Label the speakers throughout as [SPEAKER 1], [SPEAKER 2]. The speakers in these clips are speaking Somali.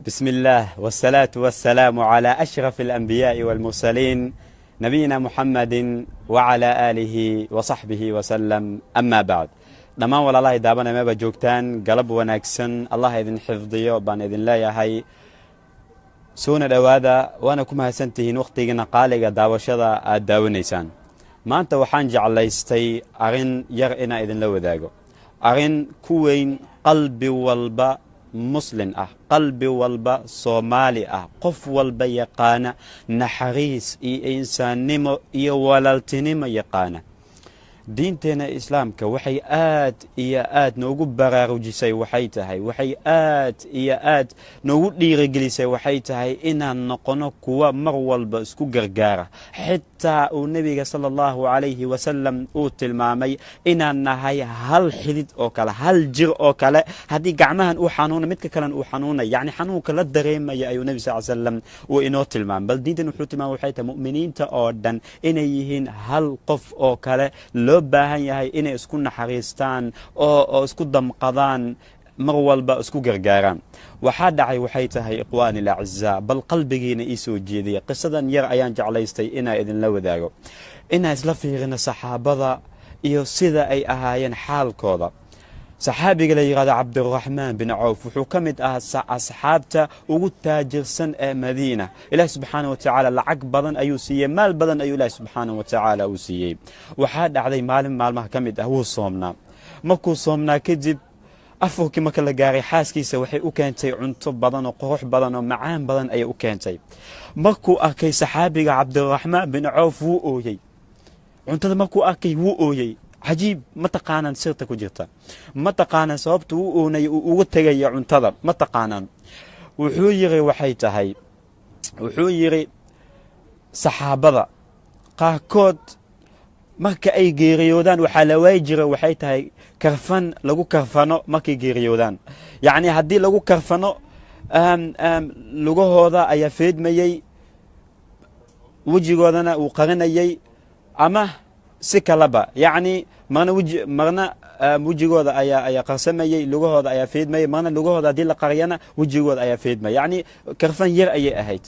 [SPEAKER 1] بسم الله والصلاة والسلام على أشرف الأنبياء والمرسلين نبينا محمد وعلى آله وصحبه وسلم، أما بعد. Dhammaan walaalahay daabanaya meeba joogtaan, galab wanaagsan, Allah idin xifdiyo baan idin leeyahay. Soona dhowaada, waana ku mahadsantihiin wakhtigiina qaaliga daawashada aad daawanaysaan. Maanta waxaan jeclaystay arrin yar inaan idinla wadaago, arrin ku weyn qalbi walba Muslin ah, qalbi walba Soomaali ah, qof walba yaqaana naxariis iyo insaannimo iyo walaaltinimo yaqaana. Diinteena Islaamka waxay aad iyo aad noogu baraarujisay, waxay tahay, waxay aad iyo aad noogu dhiirigelisay, waxay tahay inaan noqono kuwa mar walba isku gargaara. Xitaa uu Nebiga sala Allahu calayhi wasalam uu tilmaamay inaan nahay hal xidid oo kale, hal jir oo kale. Haddii gacmahan uu xanuuna, midka kalena uu xanuunay, yacni xanuunka la dareemaya ayuu Nebi sal slam uu inoo tilmaamay. Bal diintan wuxuu tilmaamay waxay tahay mu'miniinta oo dhan inay yihiin hal qof oo kale, loo baahan yahay inay isku naxariistaan oo isku damqadaan, mar walba isku gargaaraan. Waxaa dhacay waxay tahay, ikhwaani alacizaa, bal qalbigiina ii soo jeediyay. Qisadan yar ayaan jeclaystay inaa idinla wadaago, inaan isla fiirino saxaabada iyo sida ay ahaayeen xaalkooda. Saxaabiga la yidhahdo Cabdiraxmaan bin Cawf wuxuu ka mid ahaa asxaabta ugu taajirsan ee Madiina. Ilahi subxaana wa tacaala lacag badan ayuu siiyey, maal badan ayuu Ilahi subxaana wa tacaala uu siiyey. Waxaa dhacday maalin maalmaha ka mid ah wuu soomnaa. Markuu soomnaa kadib, afurkii marka la gaaray, xaaskiisa waxay u keentay cunto badan oo qurux badan oo macaan badan ayay u keentay. Markuu arkay saxaabiga Cabdiraxmaan bin Cawf wuu ooyey. Cuntada markuu arkay wuu ooyey. Cajiib! Ma taqaanaan sirta ku jirta? Ma taqaanaan sababta uu oonay, uu uga tegaya cuntada? Ma taqaanaan? Wuxuu yiri waxay tahay, wuxuu yidhi, saxaabada qaarkood marka ay geeriyoodaan waxaa la waayi jira waxay tahay karfan lagu karfano. Markay geeriyoodaan, yacni haddii lagu karfano, lugahooda ayaa feedmayey, wejigoodana uu qarinayey, ama si kaleba, yacni marna weji, marna wejigooda ayaa qarsamayey, lugahooda ayaa feedmayey, marna lugahooda haddii la qariyana wejigooda ayaa feedmayay, yacni karfan yar ayay ahayd.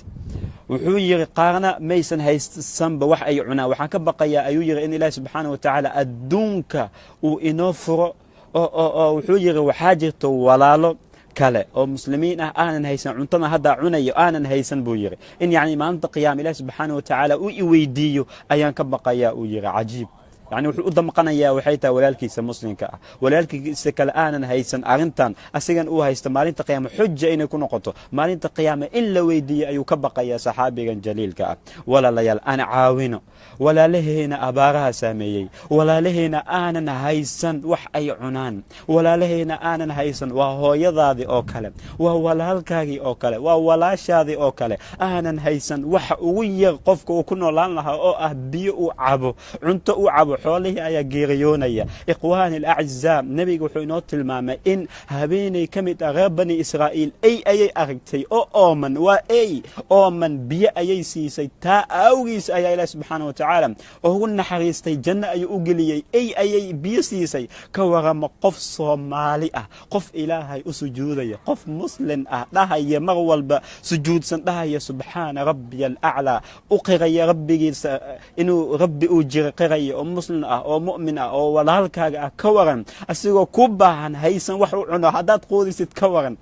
[SPEAKER 1] Wuxuu yidhi qaarna maysan haysanba wax ay cunaan. Waxaan ka baqayaa, ayuu yidhi, in Ilaahi subxaana wa tacaala adduunka uu inoo furo oo wuxuu yidhi waxaa jirto walaalo kale oo Muslimiin ah aanan haysan cuntada haddaa cunayo, aanan haysan buu yidhi. In yacni maalinta qiyaama Ilahi subxaana wa tacaala uu i weydiiyo ayaan ka baqayaa, uu yidhi. Cajiib! Yani wuxuu u damqanayaa waxay tahay walaalkiisa Muslimka ah, walaalkiisa kale aanan haysan arrintan, asigan uu haysto, maalinta qiyaama xuja inay ku noqoto, maalinta qiyaama in la weydiiyo ayuu ka baqayaa saxaabigan jaliilka ah. Walaalayaal, aan caawino walaalaheena abaaraha saameeyey, walaalaheena aanan haysan wax ay cunaan, walaalaheena aanan haysan. Waa hooyadaadii oo kale, waa walaalkaagii oo kale, waa walaashaadii oo kale, aanan haysan waxa ugu yar qofka uu ku noolaan lahaa oo ah biyo uu cabo, cunto uu cabo. Xoolihii ayaa geeriyoonaya. Ikhwaani alacizaa, Nebiga wuxuu inoo tilmaamay in habeenay ka mid ah reer Bani Israa'iil ey ayay aragtay oo ooman. Waa ey ooman, biyo ayay siisay. Taa awgiis ayaa Ilahi subxaana wa tacaala ugu naxariistay, janno ayuu u geliyey. Ey ayay biyo siisay. Ka waramo qof Soomaali ah, qof Ilaahay u sujuudaya, qof Muslin ah, dhahaya mar walba sujuudsan, dhahaya "Subxaana rabbiya alaclaa", u qiraya Rabbigiisa inuu Rabbi uu jira qiraya, oo Muslim ah oo mu'min ah oo walaalkaaga ah, ka waran asigoo ku baahan, haysan wax u cuno, haddaad quudisid, ka waran?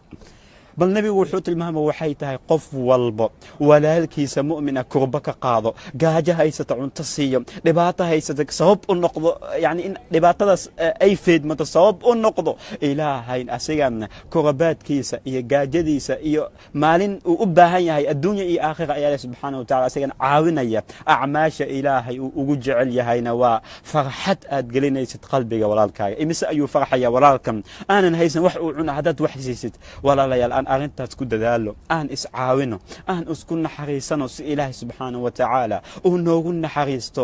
[SPEAKER 1] Bal Nebigu wuxuu tilmaamay waxay tahay qof walbo walaalkiisa mu'mina kurbo ka qaado, gaajo haysata cunto siiyo, dhibaato haysata sabab u noqdo, yani in dhibaatadaas ay feedmato sabab u noqdo, Ilaahay asigana kurabaadkiisa iyo gaajadiisa iyo maalin uu u baahan yahay adduunya iyo aakhira ayaa Ilahi subxaana wa tacala asigana caawinaya. Acmaasha Ilaahay uu ugu jecel yahayna waa farxad aad gelinaysid qalbiga walaalkaaga. Imise ayuu farxaya walaalkan aanan haysan wax uu cuna haddaad wax siisid? Walaalayaal, aan arrintaas ku dadaalo, aan iscaawino, aan isku naxariisano, si Ilaahay subxaana wa tacaala uu noogu naxariisto.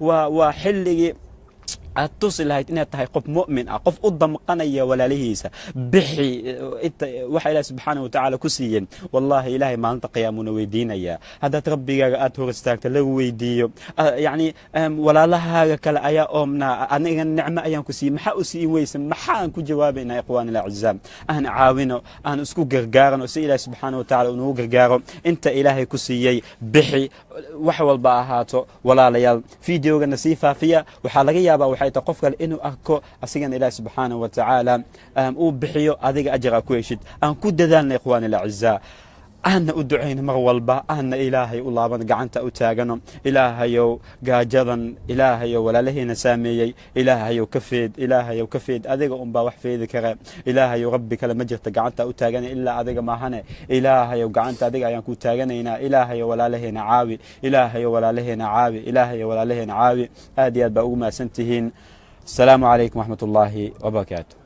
[SPEAKER 1] Waa xilligii Aad tusi lahayd inaad tahay qof mu'min ah, qof u damqanaya walaalihiisa. Bixi inta waxa Ilahi subxaana watacaala ku siiyeen. Wallahi, Ilaahay maalinta qiyaamuna weydiinayaa haddaad Rabbigaaga aad hor istaagto, lagu weydiiyo, yacni walaalahaaga kale ayaa oomnaa, aniga nicmo ayaan ku siiyey, maxaa u siin weysa? Maxaan ku jawaabaynaa? Ikhwaani alacizaa, aan caawino, aan isku gargaarno si Ilahi subxaana watacaala unugu gargaaro. Inta Ilaahay ku siiyey bixi, wax walba ahaato. Walaalayaal, videogana sii faafiya. Waxaa laga yaabaa waxay tahay qof kale inuu arko, asigana Ilahi subxaana wa tacaala uu bixiyo, adiga ajar aa ku heshid. Aan ku dadaalna, ikhwaani alacizaa, aanna u ducayno mar walba, aanna Ilaahay u laaban, gacanta u taagano. Ilaahayow, gaajadan, Ilaahayow, walaalahiina saameeyey, Ilaahayow ka feed, Ilaahayow ka feed, adiga unbaa wax feedi kare. Ilaahayow, Rabbi kale ma jirta gacanta u taagana ilaa adiga maahane. Ilaahayow, gacanta adiga ayaan ku taaganaynaa. Ilaahayow, walaalaheena caawi. Ilaahayow, walaalaheena caawi. Ilaahayow, walaalaheena caawi. Aad iyo aad baa ugu mahadsan tihiin. Asalaamu calaykum waraxmat ullaahi wabarakaatu.